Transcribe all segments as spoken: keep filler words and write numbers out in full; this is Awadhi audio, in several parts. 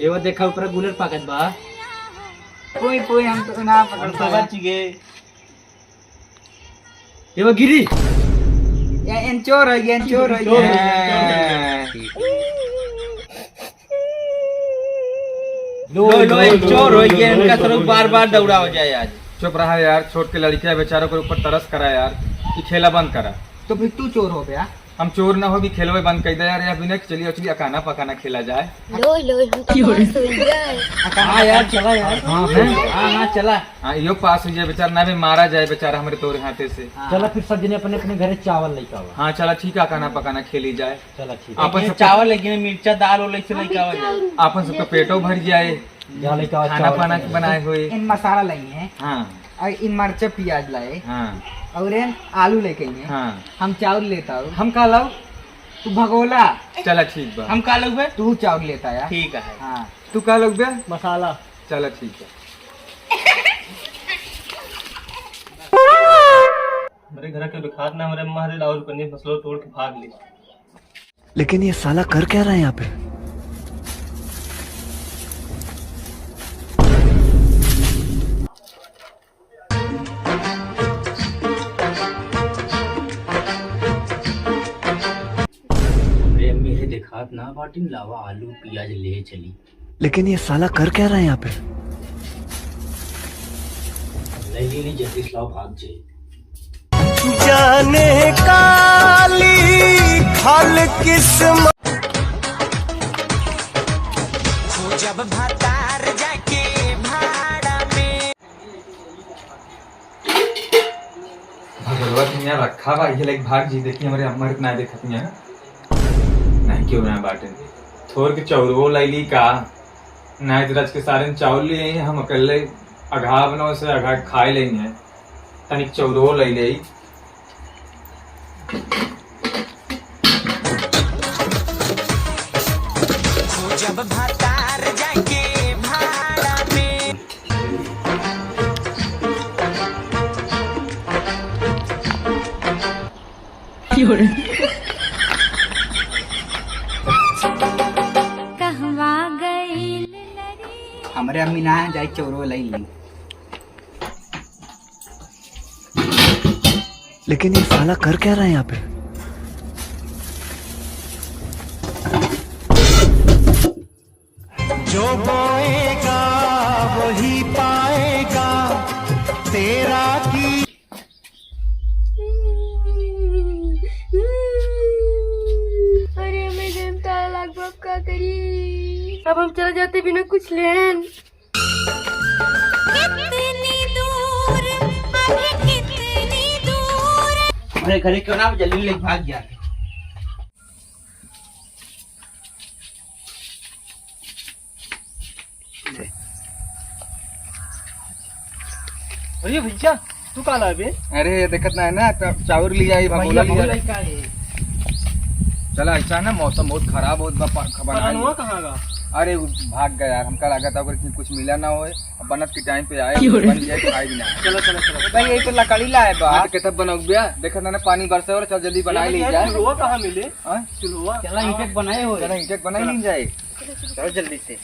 एवा देखा, ऊपर गुलर पाकत बा। कोई, कोई, हम तो ना पकड़ हम तो पाया। बच गए। एवा गिरी। या एन चोर है, एन चोर है, चोर है, एन चोर है। लो, लो, लो, लो, चोर हो गया, इनका तरफ बार-बार दौड़ा हो जाए आज। चुप रहा यार, छोट के लड़किया बेचारों के ऊपर तरस करा यार, ये खेला बंद करा। तो फिर तू चोर हो गया? हम चोर ना हो, भी खेलवे बंद कर दे यार, या बिना चलिए, चलिए अकाना पकाना खेला जाए। लो, लो, हम तो पास हो गए। हाँ यार, चला यार। हाँ, हाँ, हाँ, चला। हाँ, यो पास हो जाए बेचारा, ना भी मारा जाए बेचारा हमारे तोरे हाथे से। हाँ। चला फिर सब जने अपने अपने घरे चावल लेके आवा। हाँ, चला ठीक है, अकाना पकाना खेली जाए। चला, ठीक है। आपन ये सबके चावल लगी ना, मिर्चा, दाल, ओल, ऐसे हाँ, लइका मिर्चा वाले। और आपन सबके पेटो भर जाए। जा लइका खाना चावल पाना खाए। बनाए हुए। इन मसाला लगी है। हाँ। और इन मरचा प्याज लाए। हाँ। और इन आलू लेके आए हैं। हाँ। हम चावल लेता हूँ। हम का लाओ? तू भगोला। चला, ठीक बा। हम का लाओ बे? तू चावल लेता है। ठीक है। हाँ। तू का लाओ बे? मसाला। चला, ठीक है। हमरे घर के बिखार ना, हमरे मारे और पनीर मसलो तोड़ के भाग ले। लेकिन ये साला कर क्या रहा है यहाँ पे? हमरे अम्मी है देखात ना बाटिन, लावा आलू पियाज ले चली। लेकिन ये साला कर क्या रहा है यहाँ पे? ले ली, ली, जल्दी से लाओ, भाग जाए। जाने काली खल किस्मत। जब भतार जाके भाड़ा में। भगवत यहाँ रखा बा, ये लाइक भाग जी, देखी हमरे अम्मा इतना देखत यहाँ। नहीं क्यों ना बाटे। थोर के चौरवो लैली का? नहीं तो रच के सारे चावल ले आई, हम अकेले अघा बनाओ से अघा खाए लेंगे। तनिक चौरवो ले ले। जब भतार जाके भाड़ा में। कहवा गइल नरी? हमरे अम्मी ना जाए चौरो लई ली। लेकिन ये साला कर क्या रहा है यहाँ पे? जो बोएगा वही पाएगा, तेरा की। अरे, हमें जनता लाग बाप का करी? अब हम चले जाते बिना कुछ लेन। कितनी दूर, अभी कितनी दूर। अरे, घरे क्यों ना, जल्दी ले भाग जा। अरे भैया, तू का लाबे? अरे, देखत ना है ना, त-, चाउर लिया, ये भगोला भैया, लिया। भगोला का है? चला, ऐसा है ना, मौसम बहुत खराब होत बा, पा-, खबर पता आई। नहीं हुआ कहाँ का? अरे, वो भाग गया यार, हमका लगा था ओकर कि कुछ मिला ना होए, अब बनत के टाइम पे आए, क्यों रे? बन गया, खाए भी ना। चलो, चलो, चलो। भाई, यही तो लकड़ी लाए बा। हाँ, तो कितना बनौबिया? देखत ना, ना, पानी बरसे वाला, चल जल्दी बनाई ले जाए। चूल्हा कहाँ मिले? हाँ? चूल्हा? चला, ईंटे के बनाए होए। चला, ईंटे के बनाई ली जाए। चलो जल्दी से,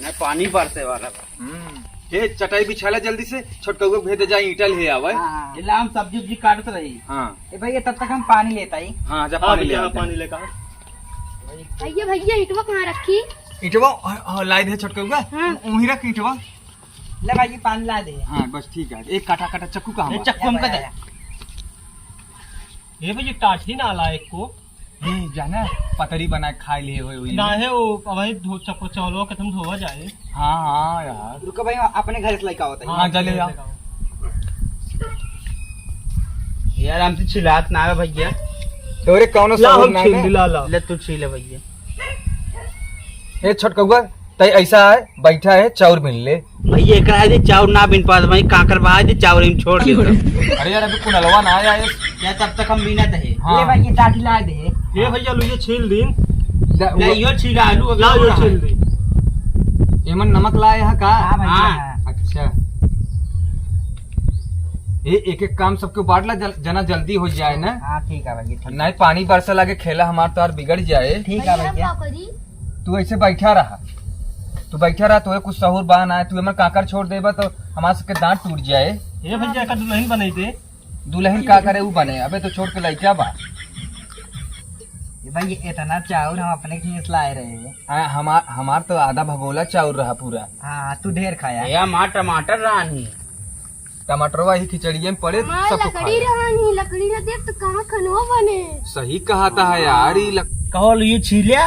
ना पानी बरसे वाला बा। हम्म। हे, चटाई बिछाला जल्दी से, छोटकउआ के भेज दे, जाए ईंटा ले आवे। हाँ। ये ला, हम सब्जी उब्जी काटत रही। हाँ। ए भैया, तब तक हम पानी लेता ही। हाँ, जा हाँ, पानी ले भैया, आ, जा। पानी लेकर आ। भैया, भैया, ईंटवा कहाँ रखी? ईंटवा, हाँ, हाँ, लाई दे छोटकउआ। हाँ। वहीं रख ईंटवा। ले भाई, ये पानी ला दे। हाँ, बस ठीक है। एक काटा काटा चक्कू कहाँ ए, बा? चक्कू हमका दे। ए भैया, टाठी ना ला एको। ए, जाना, पतरी बना के खाए लिए होए हुई। ना है वो, अब वही धो-, चक्कू चावलो के तुम धोवा जाए। हाँ, हाँ यार। रुको भाई, अपने घर से लेके आओ, बताइए। हाँ, चले जाओ। यार, हमसे छिलात ना है भैया। तोरे कौनो ला, सबूत हम ना छील है? ला, ला। ले, तू छील ले भैया। ए, छोटकउआ, तै ऐसा है, बैठा है, चाउर बीन ले। भैया, एकरा आज चाउर ना बीन पात भाई, काकर बा आज चाउर हम छोड़ देता। अरे यार, अभी कुनलवा ना आया है। या तब तक हम बीनत है। हाँ। ले भाई, ये टाटी ला दे। ये भैया, लो ये छील दीन। ला, ले, वो यो छीला आलू, अभी ला, यो रहा छील है। दीन। एमन नमक लाए है का? हाँ भैया। हाँ। अच्छा। ये एक एक काम सबके बांट ला, जल-, जना जल्दी हो जाए ना। हाँ, ठीक है भैया, ठीक। नहीं, पानी बरसे लागे, खेला हमार तोहार बिगड़ जाए। ठीक है भैया, भैया। का करी? तू ऐसे बैठा रहा। तू बैठा रहा, तोहे कुछ सहूर बा ना, तू हमर काकर छोड़ देबा तो हमार सबके दांत टूट जाए। ए भैया, एका दुल्हन बनाई दे। दुल्हन का करे ऊ बने, अबे तो छोट के लइका बा। ए भाई, ये इतना चाउर हम अपने खेत लाए रहे। हाँ, हमार, हमार तो आधा भगोला चाउर रहा पूरा। हाँ, तू ढेर खाया। ए, हमार टमाटर रहनी। टमाटरवा ही खिचड़िए में पड़े, हमार सब तो खा लकड़ी ले। रहनी, लकड़ी ना देब तो कहाँ खनवा बने? सही कहा था यार, ई लक- कहो लो, ये छीलिया?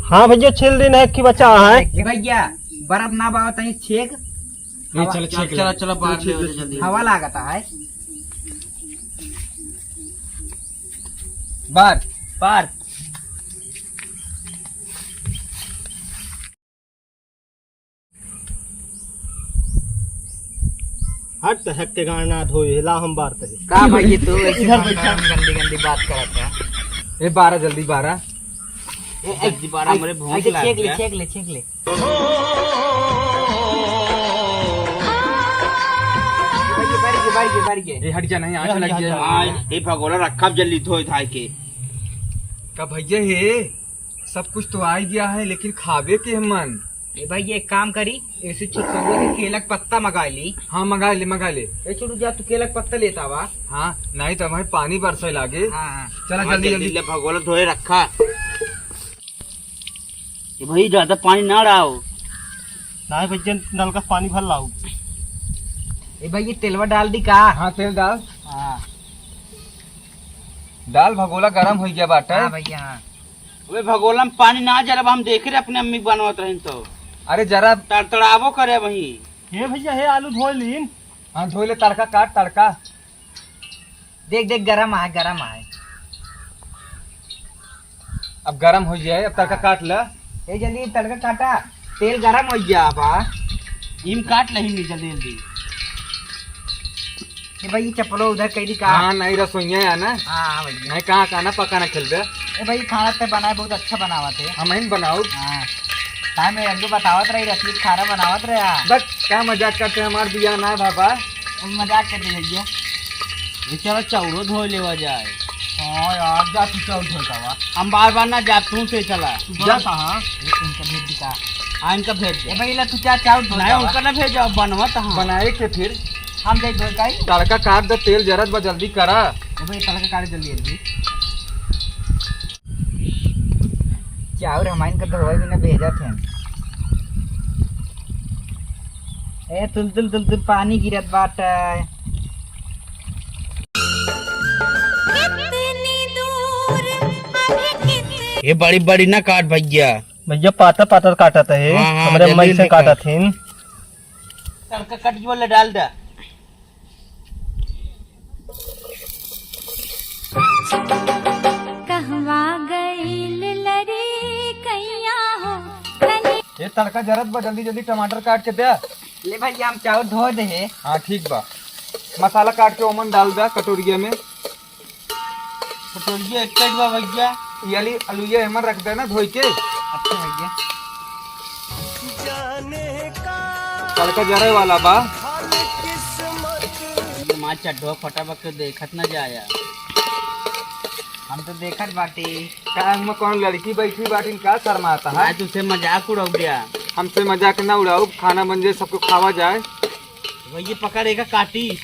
हाँ भैया, छील दिन है कि बचा है। ए भैया, बर्फ ना बाव तनी छेक। नहीं, हवा, चलो, चलो, छेक ले। चलो, चलो, बाहर ले, जल्दी। हवा लागता है। बार। बार। हट, हट के गाना धोए, ला हम बार तहे। का भाई, ये तू ऐसे इधर बैठा। गंदी, गंदी बात करत है। ए, बारा, जल्दी बारा। ए, ए, जल्दी बारा, हमरे भूख ऐसे लाग छेक ले, गया। छेक ले, छेक ले। बढ़ गए, बढ़ गए, बढ़ गए। ए, हट जा, नहीं, आँच लग जाए। हाँ, ए भगोला रखा जल्दी धोए धाए के। का भैया हे, सब कुछ तो आ गया है, लेकिन खाबे के हमन? ए भाई, एक काम करी, ऐसे छोटकउआ के केला के पत्ता मंगा ली। हाँ, मंगा ले, मंगा ले। ए छोटू, जा तू केला के पत्ता लेता आवा। हाँ, नहीं तो हमें पानी बरसे लागे। हाँ, हाँ। चला हाँ, जल्दी, जल्दी जल्दी। ले भगोला धोए रखा। ए भाई, ज्यादा पानी ना डाओ। नहीं भैया, नलका से पानी भर लाओ। ए भाई, ये तेलवा डाल दी का? हाँ, तेल डाल। हाँ। डाल, भगोला गरम हो गया बाटे। हाँ भैया, हाँ। अबे भगोला में पानी ना जरा, हम देखे रहे अपने अम्मी बनवत रहिन तो। अरे जरा। तड़तड़ाबो करे वही। हे भैया, हे आलू धो लीन। हाँ, धो ले, तड़का काट, तड़का। देख, देख, गरम आए, गरम आए। अब गरम हो जाए, अब तड़का काट ले। ए, जल्दी तड़का काटा, तेल गरम हो गया बा। इम काट ले, जल्दी, जल्दी। ए भाई, ये चप्पलो उधर कह दी का? हाँ, नहीं, रसोइया है ना। हाँ, हाँ भैया। नहीं, कहाँ, कहाँ ना पकाना खेल दे। ए भाई, खाना ते बनाए, बहुत अच्छा बनावत है। हम ही बनाओ। हाँ। ताई मैं एक दो बतावत रही, रसगुल्ला खारा बनावत रहे। हाँ। बस, क्या मजाक करते हैं, हमार बिया ना बाबा। मजाक कर दे भैया। ये चला चाउरो धो लेवा जाए। हाँ यार, जा तू चाउर धो के आवा। हम बार बार ना जा, तू से चला। तू जा। बड़ा था, हाँ। ये इनका भेज दी का? हाँ, इनका भेज दे। ए भाई, ला तू जा चाउर धो के नहीं, आवा। उनका ना भेजो, अब बनवा तो हाँ। बनाए के फिर? हम जाई धो के आई। तड़का काट दे, तेल जरत बा, जल्दी करा। ए भाई, तड़का काट जल्दी, जल्दी। चाउर हमाइन के धोए बिना भेजत हैं। ए, तुल, तुल, तुल, तुल, पानी गिरत बाटे। ये बड़ी बड़ी ना काट भैया। भैया, पातर पातर काटत है, हाँ, हाँ, हमरे जल्दी मई से जल्दी काट। काटत हिन। तड़का कट गया, ले डाल दे। कहवा गइल लड़िकइया हो, तनी ये तड़का जरत बा, जल्दी जल्दी टमाटर काट के दे। ले भैया, हम चाउर धो दे है। हाँ, ठीक बा। मसाला काट के ओमन डाल दे कटोरिया में। कटोरिया एक साइड बा भैया। ये वाली अलुइया एमन रख दे ना धोई के। अच्छा भैया। तड़का जरे वाला बा। ये माँ चड्ढो फटाफट के देखत ना जाया। हम तो देखत बाटी। का हम कौन लड़की बैठी बाटिन, का शर्माता है? आज तुझसे मजाक उड़ाऊ गया। हमसे मजाक ना उड़ाऊ, खाना बन जाए, सबको खावा जाए। भैया पकड़, एका काटी।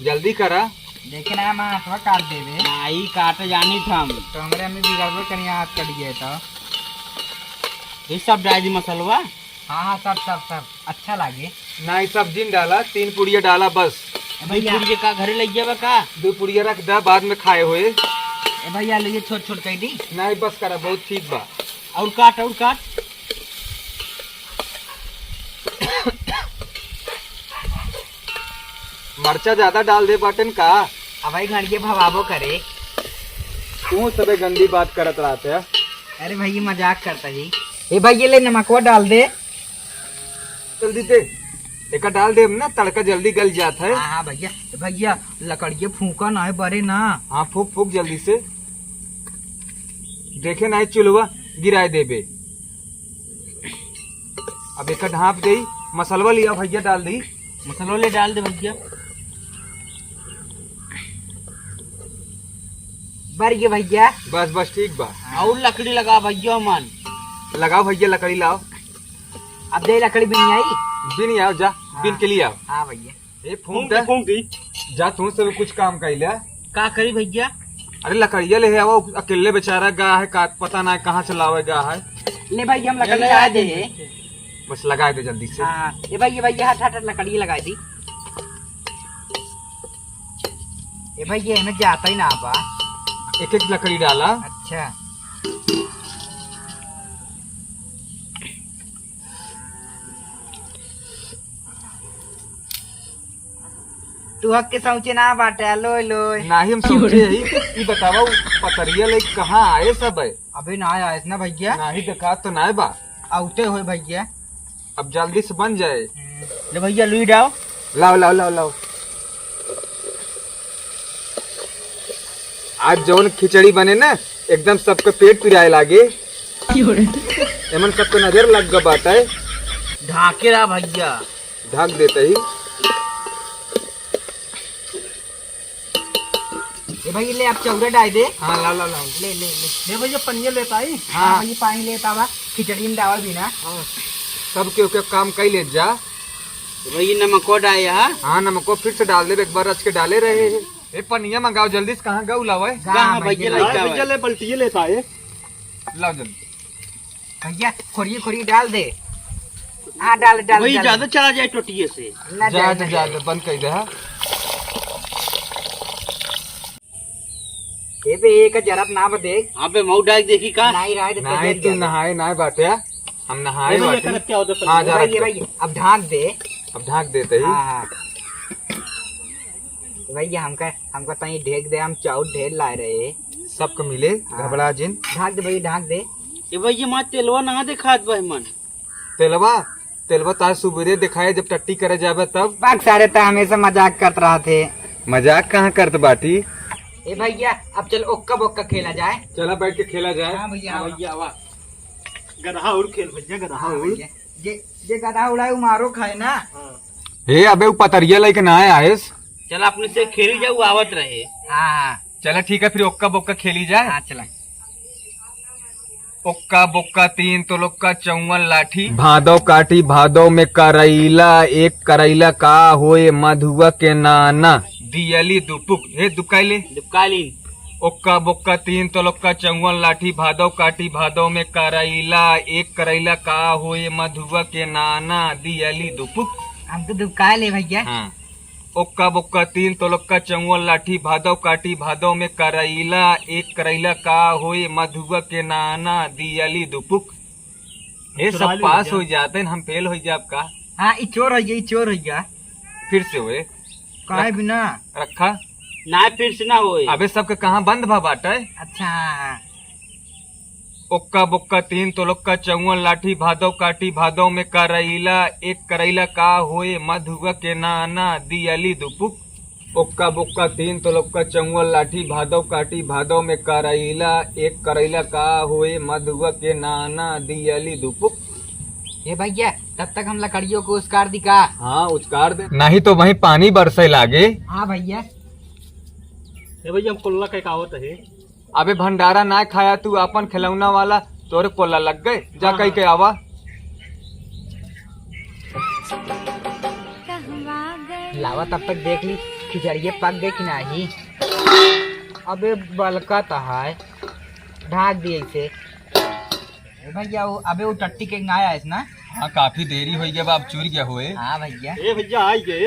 जल्दी करा। देखे ना, हमार हाथवा काट देबे। ना, ई काटे जानी था हम। तो हमरे अम्मी बिगड़बे करी, हाथ कट गया तो। ये सब डाल दी मसलवा। हाँ, हाँ, सब, सब, सब। अच्छा लागे। ना, ई सब जिन डाला, तीन पुड़िया डाला बस। ए दो भैया। पुड़िया का घरे ले जाबे का? दो पुड़िया रख दे, बाद में खाए होए। ए भैया, ले ये छोट छोट कह दी। नहीं, बस करा, बहुत ठीक बा। और काट, और काट। मरचा ज्यादा डाल दे बाटेन का? अब भाई घड़िए भवाबो करे। तू सबे गंदी बात करत रहते है। अरे भाई, ये मजाक करता ही। ए भाई, ये ले नमकवा डाल दे। जल्दी दे। एका डाल दे ना, तड़का जल्दी गल जात है। हाँ, हाँ भैया। ए भैया, लकड़िए फूका ना है, बरे ना। हाँ, फूक, फूक जल्दी से। देखे ना, चूल्हा गिराए देबे। अब एका ढाँप देई, मसलवा लिया भैया, डाल देई। मसलवा ले डाल दे भैया। बर गए भैया। बस, बस, ठीक बा। और लकड़ी लगा भैया मन। लगाओ भैया, लकड़ी लाओ। अब दे लकड़ी बिन आई। बिन आओ जा, बिन के लिए आओ। हाँ भैया। ए, फूंक फूंक दे, दे। फूंक दी। जा, तू से भी कुछ काम कर ले। का करी भैया? अरे, लकड़िया ले आओ, अकेले बेचारा गा है, का पता ना कहाँ से लावे गा है। ले भाई, हम लकड़ी ले, लगा ले, दे। ले। बस लगा दे जल्दी से। हाँ, ए भाई, ए भाई, ये हट, हट, हट, लकड़ी लगा दी। ए भाई, ये हमें जाता ही ना बा। एक एक लकड़ी डाला। अच्छा। तू हक के सौचे ना बाटे, लोय, लोय। नाही हम सौचे ही। ई बतावा, उ पतरिया लेके कहाँ आए सब है? अबे ना आए ना भैया। नाही देखा तो ना बा। आउते होए भैया। अब जल्दी से बन जाए। ले भैया, लुई डाओ। लाओ, लाओ, लाओ, लाओ। आज जौन खिचड़ी बने ना, एकदम सबके पेट पिराए लागे। एमन सबके नजर लग ग बाटे। ढाके रहा भैया। ढाक देते ही। ए भाई, ले आप चौरा डाल दे। हाँ, लाओ, लाओ, लाओ। ले, ले, ले। ले भैया, पनिया लेता आई। हाँ। हाँ, भैया, पानी लेता बा। खिचड़ी में डावल भी ना। हाँ। सबके ओके काम कई ले जा। ए भाई, ये नमको डाल यहाँ। हाँ, नमको फिर से डाल दे, एक बार रच के डाले रहे हैं। ए, पनिया मंगाओ जल्दी से, कहाँ गऊ लावे? गा, हाँ, भैया, भैया, लइका हाँ, भैया, भाई। ले बल्टिये लेता है। लाओ जल्दी। भैया, खोरिये, खोरिये डाल दे। हाँ, डाल, डाल, वही डाल। ज्यादा चला जाए टोटिये से। ना जा, जाए, जा, ना जा, जाए। जा, बंद कर दे, हाँ। ए बे, एक जरत ना बदे। हाँ बे, मऊ डाल देखी का? नहीं, रहे दे, नहीं, पहले तू डाल। नहाए, ना बाटे। हम नहाए ए भैया, बाटी। करत क्या होता है? हाँ, जा भाई, रख ये दे। भाई, अब ढाक दे। अब ढाक देते ही। हाँ, हाँ। भैया, हमका, हमका तनी ढेक दे, हम चाउर ढेर लाए रहे। सबके मिले, हाँ। घबरा जिन। ढाक दे भैया, ढाक दे। ए भैया, माँ तेलवा ना देखात बा मन। तेलवा, तेलवा तार सुबेरे दिखाए जब टट्टी करे जाबे तब। बाक सारे त हमेशा मजाक करत रहत है। मजाक कहाँ करत बाटी? ए भैया, अब चल ओक्का बोक्का खेला जाए। चला बैठ के खेला जाए। हाँ भैया, हाँ हाँ। भैया, वाह। गदहा उड़ खेल भैया, गदहा हाँ उड़। भैया। जे, जे गदहा उड़ाए, उ मारो खाए ना। हाँ। हे, अबे, उ पतरिया लेके ना आए आएस। चल, अपने से खेल जाऊ, आवत रहे। हाँ, हाँ। चला, ठीक है, फिर ओक्का बोक्का खेली जाए। हाँ, चला। ओक्का बोक्का तीन तोलक्का चौवन लाठी। भादव काटी भादव में करैला, एक करैला का होए मधुआ के नाना। दियली दुपुक, हे दुकाई ले। दुकालीन। ओक्का बोक्का तीन तोलक्का चौवन लाठी, भादव काटी भादव में करैला, एक करैला का होए मधुआ के नाना, दियली दुपुक। हम तो दुकाई ले भैया। हाँ। ओक्का बोक्का तीन तोलक्का चौवन लाठी, भादव काटी भादव में करैला, एक करैला का होए मधुआ के नाना, दियली दुपुक। ये सब चुरा ली पास भैया। हो जाते हैं, हम फेल हो जाब का? हाँ, ई चोर हो गया, ई चोर हो गया। फिर से होए। काहे रख-, बिना? रखा। ना, फिर से ना होए। अबे सबके कहाँ बंद भा बाटे? अच्छा, हाँ, हाँ। ओक्का बोक्का तीन तोलक्का चौवन लाठी, भादव काटी भादव में करैला, एक करैला का होए मधुआ के नाना, दियली दुपुक। ओक्का बोक्का तीन तोलक्का चौवन लाठी, भादव काटी भादव में करैला, एक करैला का होए मधुआ के नाना, दियली दुपुक। हे भैया, तब तक हम लकड़ियों को उचकार दी का? हाँ, उचकार दे। नहीं तो वहीं पानी बरसे लागे। हाँ भैया। हे भैया, हम कुल्ला के का होत है? अबे भंडारा ना खाया तू, आपन खिलौना वाला, तोरे कोला लग गए, जा हाँ, कही हाँ। के आवा। लावा तब तक देख ली खिचड़िया पक गई कि नहीं। अबे बलका तो है, ढाक दिए इसे। ए भैया, वो, अबे वो टट्टी के ना आया है ना? हाँ, काफी देरी हो गया बा, अब चुर गया होए। हाँ भैया। ए भैया, आई गए।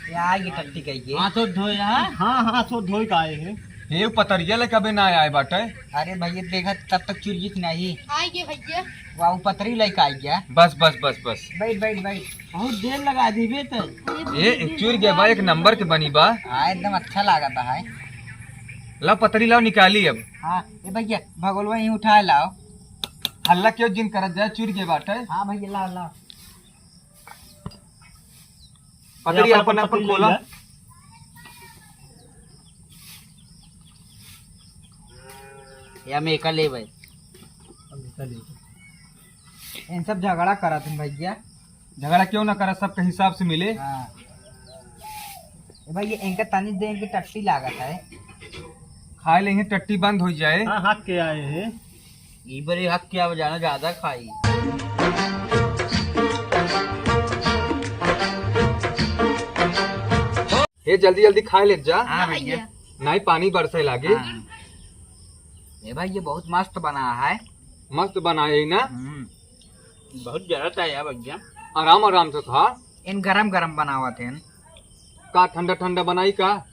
ये आई गए टट्टी के ये। हाथों धोए, हाँ? हाँ, हाँ, हाथों धोए का आए हैं। हे पतरिया ले कबे ना आए बाटे? अरे भैया, देखा तब तक चुर गई कि नहीं? आई गए भैया। वाह, वो पतरी लेके आई गया। बस, बस, बस, बस। बैठ, बैठ, बैठ। बहुत देर लगा दी बे तो। ये चुर गया बा, एक नंबर के बनी बा। हाँ, एकदम अच्छा लागता है। लाओ पतरी लाओ, निकाली अब। हाँ, ए भैया, भगोलवा यहीं उठाए लाओ। हल्ला क्यों जिन करत जाए, चुर गया बाटे। हाँ भैया, लाओ, लाओ। पतरी ये अपन, अपन, अपन अपन खोला। ले जा। या मैं एका ले भाई। इन सब झगड़ा करत हैं भैया। झगड़ा क्यों ना करा, सबके हिसाब से मिले। हाँ। ए भाई, ये इनका तनी दे, इनकी टट्टी लागत है। खाए लेंगे, टट्टी बंद हो जाए। हाँ, हक के आए हैं। ई बरे हक के आवे, जाना ज्यादा खाई। ये जल्दी जल्दी खाए ले जा। हाँ भैया। नहीं, पानी बरसे लागी। हाँ। ए भाई, ये बहुत मस्त बना है। मस्त बना है ना? हम्म। बहुत जरा था यार भैया। आराम आराम से खा। इन गरम गरम बनावत हैं। का ठंडा ठंडा बनाई का?